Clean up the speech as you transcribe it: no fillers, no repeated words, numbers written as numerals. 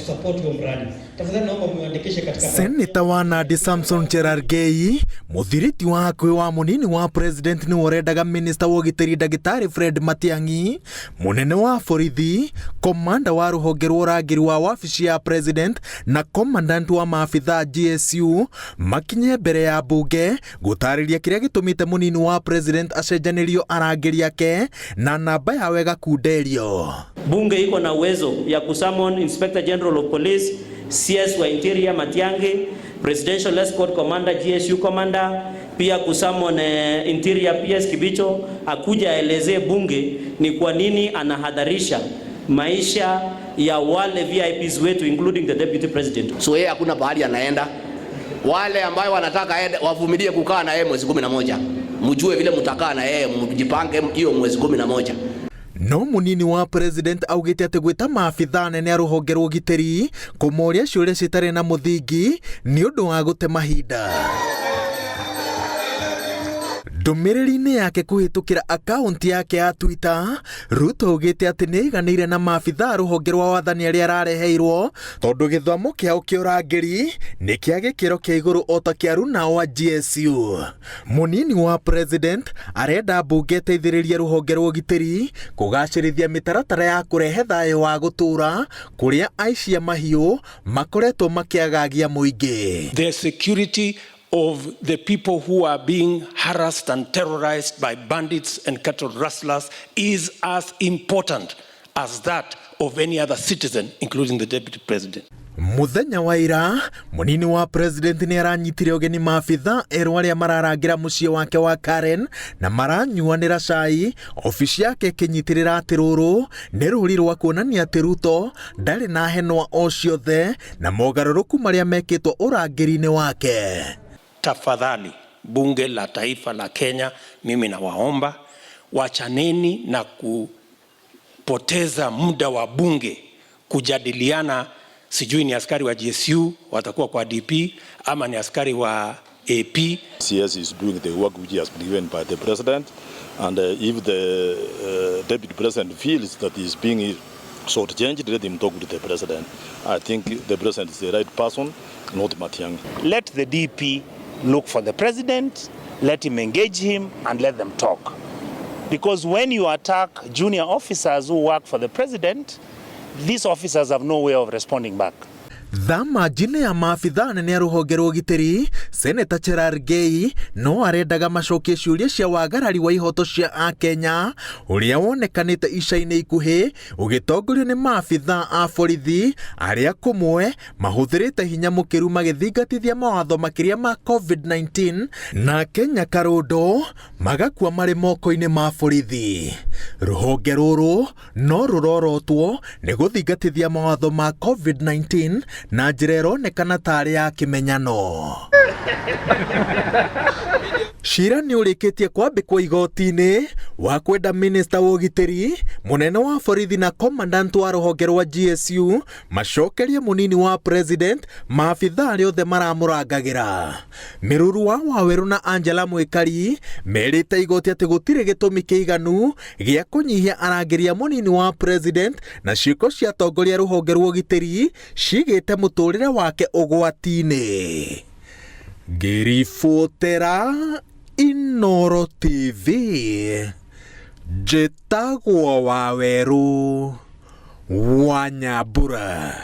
Kusupport huo mradi. Tafadhali naomba muandikishe katika Seneta wa Nandi Samson Cherargei, muthiriti wa hakuhĩ wa mũnini wa president, nĩwe ũrendaga minista wa ũgitĩri Ndagĩtarĩ Fred Matiang'i, mũnene wa borithi, komanda wa rũhonge rwa ũrangĩri wa wabici ya president na commandant wa maabitha GSU makinye mbere ya mbunge gũtarĩria kĩrĩa gĩtũmĩte mũnini wa president acenjanĩrio arangĩri ake na namba yao ĩgakunderio. Bunge iko na uwezo ya kusummon Inspector General of Police, CS wa Interior Matiang'i, Presidential Escort Commander, GSU Commander, pia kusummon Interior PS Kibicho akuja aelezee bunge ni kwa nini anahadharisha maisha ya wale VIPs wetu, including the Deputy President. So yeye hakuna pahali anaenda. Wale ambayo wanataka aende wavumilie kukaa na yeye mwezi 11. Mjue vile mtakaa na yeye, mjipange hiyo mwezi 11. No mũnini wa president augĩte atĩ gwĩta maabithaa anene a rũhonge rwa ũgitĩri kũmoria ciũria citarĩ na mũthingi nĩ ũndũ wa gũte mahinda. Ndũmĩrĩri-inĩ yake kũhĩtũkĩra akaunti yake ya Twitter, Ruto augĩte atĩ nĩ aiganĩire na maabithaa a rũhonge rwa wathani arĩa arareheirwo tondũ gĩthomo kĩao kĩa ũrangĩri nĩ kĩa gĩkĩro kĩa igũrũ o ta kĩa aruna wa GSU. Mũnini wa president arenda mbunge ĩteithĩrĩrie rũhonge rwa ũgitĩri kũgacĩrithia mĩtaratara ya kũrehe thayũ wa gũtũũra kũrĩa aici a mahiũ makoretwo makĩagagia mũingĩ. The security of the people who are being harassed and terrorized by bandits and cattle rustlers is as important as that of any other citizen, including the Deputy President. Muthenya wa ira, mũnini wa president nĩ aranyitire ũgeni maabitha erũ arĩa mararangĩra mũciĩ wake wa Karen na maranyuanĩra cai, obici yake ĩkĩnyitĩrĩra atĩ rũrũ nĩ rũri rwa kuonania atĩ Ruto ndarĩ na henwa o ciothe na mogarũrũku marĩa mekĩtwo ũrangĩri-inĩ wake. Tafadhali, Bunge la Taifa la Kenya, mimi nawaomba wachaneni na kupoteza muda wa bunge kujadiliana, sijui ni askari wa GSU watakuwa kwa DP ama ni askari wa AP. CS is doing the work which has been given by the president, and if the deputy president feels that he is being shortchanged, let him talk to the president. I think the president is the right person, not Matiang'i. Let the DP look for the president, let him engage him, and let them talk. Because when you attack junior officers who work for the president, these officers have no way of responding back. Thama njine ya maabithaa anene a rũhonge rwa ũgitĩri, Seneta Cherargei no arendaga macokie ciũria cia wagarari wa ihoto cia akenya ũrĩa wonekanĩte ica-inĩ ikuhĩ ũgĩtongorio nĩ maabithaa a borithi arĩa kũmwe mahũthĩrĩte hinya mũkĩru magĩthingatithia mawatho makĩria ma COVID-19 na Kenya Karũndo magakua marĩ moko-inĩ ma borithi. Rũhonge rũrũ no rũrorotwo nĩ gũthingatithia mawatho ma COVID-19 na njĩra ĩronekana tarĩ ya kĩmenyano. Cira nĩ ũrĩkĩtie kwambĩkwo igoti-inĩ wa kwenda minista wa ũgitĩri, mũnene wa borithi na commandant wa rũhonge rwa GSU macokerie mũnini wa president maabithaa arĩa othe maramũrangagĩra. Mĩruru wa Wawerũ na Angela Mwĩkari merĩte igoti atĩ gũtirĩ gĩtũmi kĩiganu gĩa kũnyihia arangĩri a mũnini wa president na ciĩko cia atongoria a rũhonge rwa ũgitĩri cigĩte mũtũrĩre wake ũgwati-inĩ. Ngĩribotera Inooro TV, njĩtagwo Wawerũ wa Nyambura.